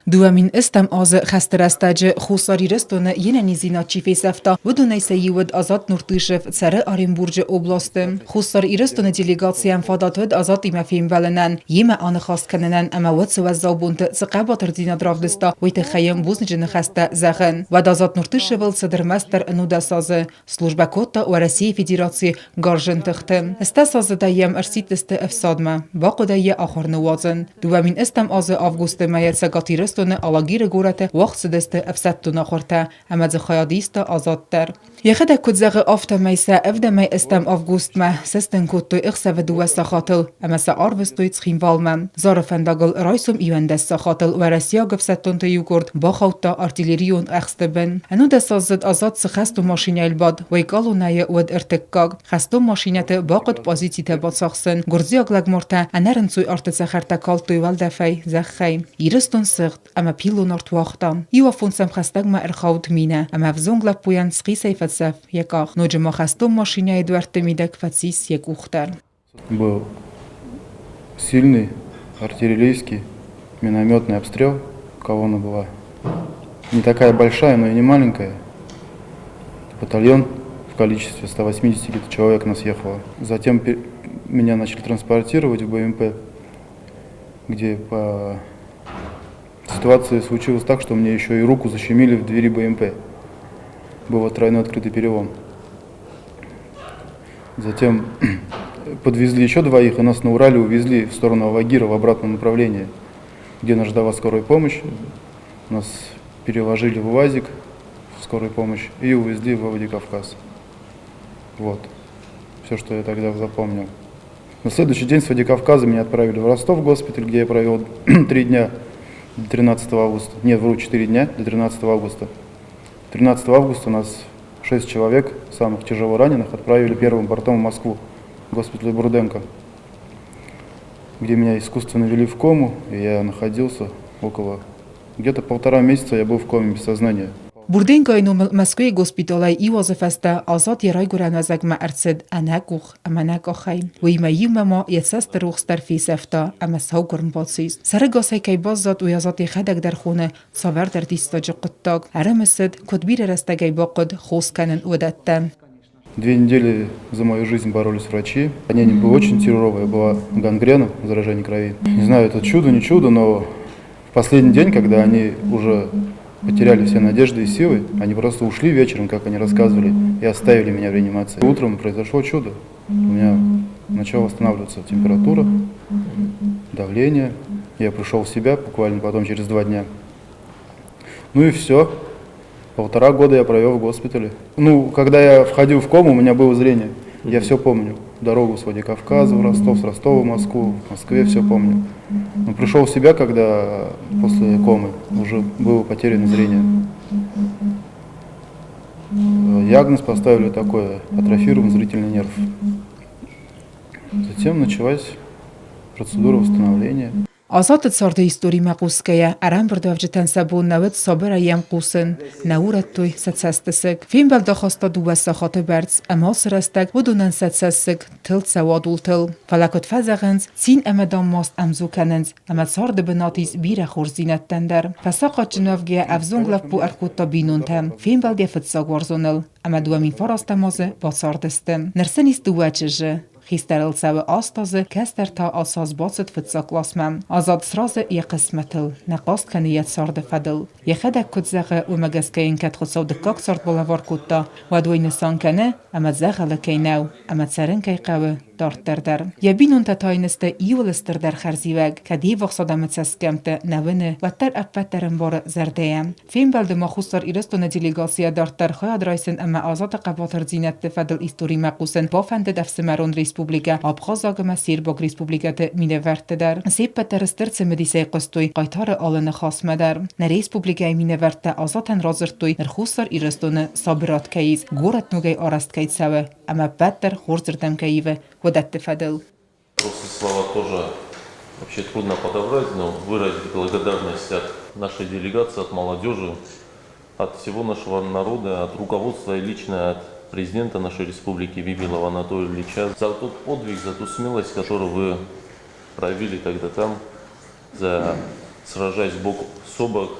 2008 азы хӕсты рӕстӕджы Хуссар Ирыстоны йе нӕниздзинад чи фесӕфта, уыдонӕй сӕ иу уыд Азат Нуртышев, цӕры Оренбурджы областы. Хуссар Ирыстоны делегацийӕн фадат уыд Азатимӕ фембӕлынӕн, йемӕ аныхас кӕнынӕн ӕмӕ уӕд цы уӕззау бонты цы хъӕбатырдзинад равдыста, уый тыххӕй йӕм бузныджы ныхӕстӕ зӕгъын. Уӕд Азат Нуртышевыл цыд ӕрмӕстдӕр 19 азы. Службӕ кодта Уӕрӕсейы Федерацийы гарзджын тыхты. Стӕс азы та йӕм ӕрсидтысты ӕфсадмӕ. Бахъуыдӕй йӕ ахуыр ныууадзын. 2008 азы августы мӕйӕ Цӕгат Ирыстоны Алагиры горӕты уагъд цыдысты ӕфсӕддон ахуыртӕ ӕмӕ дзы хайад иста Азат дӕр. Йӕхӕдӕг куыд зӕгъы, афтӕмӕй сӕ ӕвдӕмӕй ӕстӕм августмӕ сыстын кодтой ӕхсӕвы дыууӕ сахатыл ӕмӕ сӕ арвыстой Цхинвалмӕ. Зары фӕндагыл райсом 11 сахатыл уӕрӕсейаг ӕфсӕддонты иу къорд бахаудта артиллерион ӕхсты бын. Ӕнудӕсаздзыд Азат цы хӕстон машинӕйыл бадт, уый колоннӕйы уыд ӕртыккаг. Хӕстон машинӕты бахъуыд позицитӕ бацахсын. Гуырдзиаг лӕгмортӕ ӕнӕрынцой арты цӕхӕртӕ калдтой уӕлдӕфӕй, зӕххӕй. Ирыстон сыгъд ӕмӕ пиллон арт уагъта. Иу афон сӕм хӕстӕгмӕ ӕрхауд минӕ, ӕмӕ ӕвзонг лӕппуйӕн схъисӕй фӕцӕф йӕ къах. Ноджы ма хӕстон машинӕйы дуӕртты мидӕг фӕцис йӕ къух дӕр. Был сильный артиллерийский минометный обстрел. Колонна была не такая большая, но и не маленькая. Батальон в количестве 180 где-то человек нас ехало. Затем меня начали транспортировать в БМП, где по ситуации случилось так, что мне еще и руку защемили в двери БМП. Был тройной открытый перелом. Затем подвезли еще двоих, и нас на Урале увезли в сторону Алагира в обратном направлении, где нас ждала скорая помощь. Нас переложили в УАЗик в скорую помощь и увезли в Владикавказ. Вот. Все, что я тогда запомнил. На следующий день с Владикавказа меня отправили в Ростов в госпиталь, где я провел 3 дня до 13 августа. Нет, вру, 4 дня до 13 августа. 13 августа нас шесть человек, самых тяжело раненых, отправили первым бортом в Москву, в госпиталь Бурденко, где меня искусственно ввели в кому, и я находился около, где-то полтора месяца я был в коме без сознания. Бурденкойы номыл Мӕскуыйы госпиталӕй иу азы фӕстӕ Азат йӕ райгуырӕн уӕзӕгмӕ ӕрцыд ӕнӕ къух ӕмӕ ӕнӕ къахӕй. Уыимӕ иумӕ ма йӕ цӕсты рухс дӕр фесӕфта ӕмӕ саугуырм бацис. Сӕрӕгасӕй кӕй баззад, уый Азат йӕхӕдӕг дӕр хоны цавӕрдӕр диссаджы хъуыддаг. Ӕрымысыд, куыд бирӕ рӕстӕгӕй бахъуыд хос кӕнын, уыдӕттӕ. 2 недели за мою жизнь боролись врачи. Ранение было очень тяжелое, была гангрена, заражение крови. Не знаю, это чудо, не чудо, но в последний день, когда они уже потеряли все надежды и силы, они просто ушли вечером, как они рассказывали, и оставили меня в реанимации. Утром произошло чудо. У меня начала восстанавливаться температура, давление. Я пришел в себя буквально потом через 2 дня. Ну и все. Полтора года я провел в госпитале. Ну, когда я входил в кому, у меня было зрение. Я все помню. Дорогу с Владикавказа в Ростов, с Ростова в Москву, в Москве все помню. Но пришел в себя, когда после комы уже было потеряно зрение. Диагноз поставили такой: атрофирован зрительный нерв. Затем началась процедура восстановления. Азаты царды историмӕ хъусгӕйӕ, ӕрӕмбырдуӕвджытӕн сӕ бон нӕ уыд сабырӕй йӕм хъусын, нӕ урӕдтой сӕ цӕстысыг. Фембӕлд ахаста дыууӕ сахаты бӕрц, ӕмӕ ацы рӕстӕг уыдонӕн сӕ цӕссыг тылд сӕ уадултыл. Фӕлӕ куыд фӕзӕгъынц, цин ӕмӕ дам маст ӕмдзу кӕнынц, ӕмӕ царды бынат ис бирӕ хорздзинӕдтӕн дӕр. Фӕсахъатджын уӕвгӕйӕ ӕвзонг лӕппу ӕркодта бинонтӕм, фембӕлд йӕ фыццаг уарзоныл, ӕмӕ 2009 азы бацардысты. Ныр сын ис дыууӕ чызджы. Хистӕрыл цӕуы 8 азы, кӕстӕр та ацы аз бацыд фыццаг къласмӕ. Азат сразы йӕ хъысмӕтыл, нӕ хъаст кӕны йӕ царды фӕдыл. Йӕхӕдӕг куыд зӕгъы, уымӕ гӕсгӕ йын кӕд Хуыцау дыккаг цард балӕвар кодта, уӕд уый нысан кӕны, ӕмӕ дзӕгъӕлы кӕй нӕу, ӕмӕ цӕрын кӕй хъӕуы дарддӕр дӕр. Йӕ бинонтӕ та йын сты иуыл стырдӕр хӕрзиуӕг, кӕд йе ввахс адӕмы цӕсгӕмттӕ нӕ уыны, уӕддӕр ӕппӕт дӕр ӕмбары зӕрдӕйӕ. Фембӕлды ма Хуссар Ирыстоны делегацийӕ дарддӕр хайад райсын ӕмӕ Азаты хъӕбатырдзинӕдты фӕдыл историмӕ хъусын бафӕндыд ӕфсымӕрон республикӕ Абхазаг ӕмӕ Сербаг республикӕты минӕвӕртты дӕр. Се ппӕт дӕр стыр цымыдисӕй хъуыстой хъайтары алы ныхасмӕ дӕр. Нӕ республикӕйы минӕвӕрттӕ Азатӕн радзырдтой, ныр Хуссар Ирыстоны сабырад кӕй ис, горӕт ногӕй арӕзт кӕй цӕуы ӕмӕ ӕппӕт дӕр хорзырдӕм кӕй ивы, уыдӕтты фӕдыл. Просто слова тоже вообще трудно подобрать, но выразить благодарность от нашей делегации, от молодежи, от всего нашего народа, от руководства и лично от президента нашей республики Бибилова Анатолия Ильича за тот подвиг, за ту смелость, которую вы проявили тогда там, за сражаясь бок бок с бок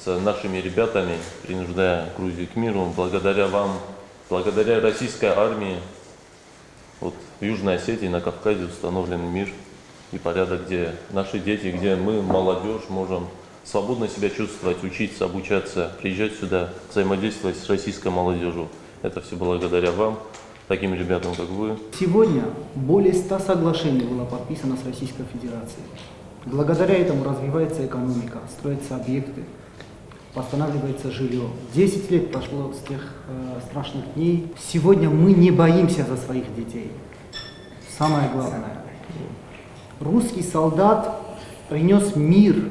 с нашими ребятами, принуждая Грузию к миру. Благодаря вам, благодаря российской армии, вот в Южной Осетии, на Кавказе установлен мир и порядок, где наши дети, где мы, молодежь, можем свободно себя чувствовать, учиться, обучаться, приезжать сюда, взаимодействовать с российской молодежью. Это все благодаря вам, таким ребятам, как вы. Сегодня более 100 соглашений было подписано с Российской Федерацией. Благодаря этому развивается экономика, строятся объекты, восстанавливается жилье. 10 лет прошло с тех страшных дней. Сегодня мы не боимся за своих детей. Самое главное. Русский солдат принес мир.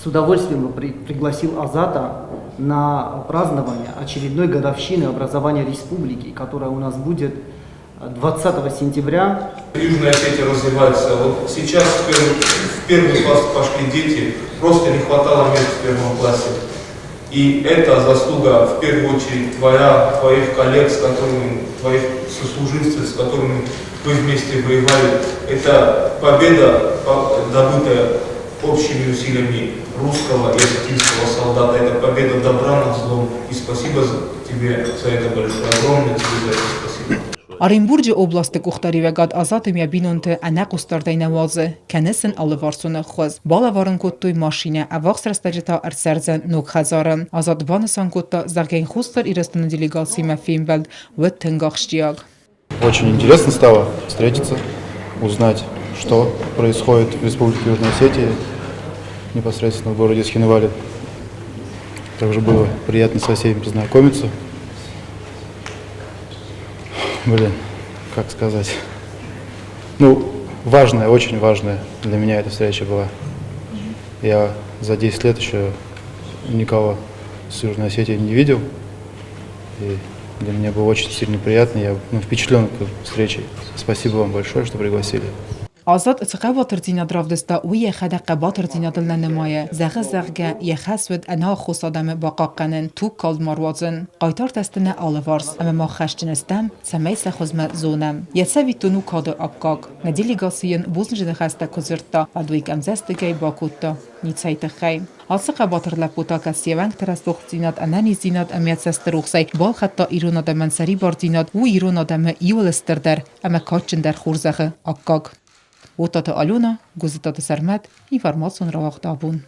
С удовольствием пригласил Азата на празднование очередной годовщины образования республики, которая у нас будет 20 сентября. Южная Осетия развивается. Вот сейчас в первый класс пошли дети, просто не хватало мест в первом классе. И это заслуга в первую очередь твоя, твоих коллег, с которыми, твоих сослуживцев, с которыми вы вместе воевали. Это победа, добытая общими усилиями русского и осетинского солдата. Это победа добра над злом. И спасибо тебе за это большое. Огромное тебе за это спасибо. Оренбурджы областы къухдариуӕгад Азат ӕмӕ йӕ бинонты ӕнӕ хъусдардӕй нӕ уадзы, кӕны сын алыварсон ӕххуыс. Балӕвар ын кодтой машинӕ, ӕввахс рӕстӕджы та ӕрцӕрдзӕн ног хӕдзары. Азат банысан кодта, зӕгъгӕ йын Хуссар Ирыстоны делегациимӕ фембӕлд уыд тынг ахсджиаг. Очень интересно стало встретиться, узнать, что происходит в Республике Южная Осетия, непосредственно в городе Цхинвале. Также было приятно со всеми познакомиться. Блин, как сказать. Ну, важная, очень важная для меня эта встреча была. Я за 10 лет еще никого с Южной Осетии не видел. И для меня было очень сильно приятно. Я, ну, впечатлен встречей. Спасибо вам большое, что пригласили. Азат цы хъӕбатырдзинад равдыста, уый йӕхӕдӕг хъӕбатырдзинадыл нӕ нымайы. Зӕгъы, зӕгъгӕ, йӕ хӕс уыд ӕнӕаххос адӕмы бахъахъхъӕнын, тугкалд ма руадзын. Хъайтартӕ сты нӕ алыварс, ӕмӕ мах хӕсджын стӕм, цӕмӕй сӕ хуызмӕ зонӕм. Йӕ цӕвиттон у кады аккаг. Нӕ делегаци йын бузныджы ныхӕстӕ куы дзырдта, уӕд уый къӕмдзӕстыгӕй бакодта ницӕй тыххӕй. Ацы хъӕбатыр лӕппу та кӕд се уӕнгты рӕсугъддзинад, ӕнӕниздзинад ӕмӕ цӕстырухсӕй балхӕдта ирон адӕмӕн сӕрибардзинад, у ирон адӕмы иуыл стырдӕр ӕмӕ кадджындӕр хорзӕхы аккаг. Уататы Алена, Гуызытаты Сӕрмӕт, информацион рауагъд абон.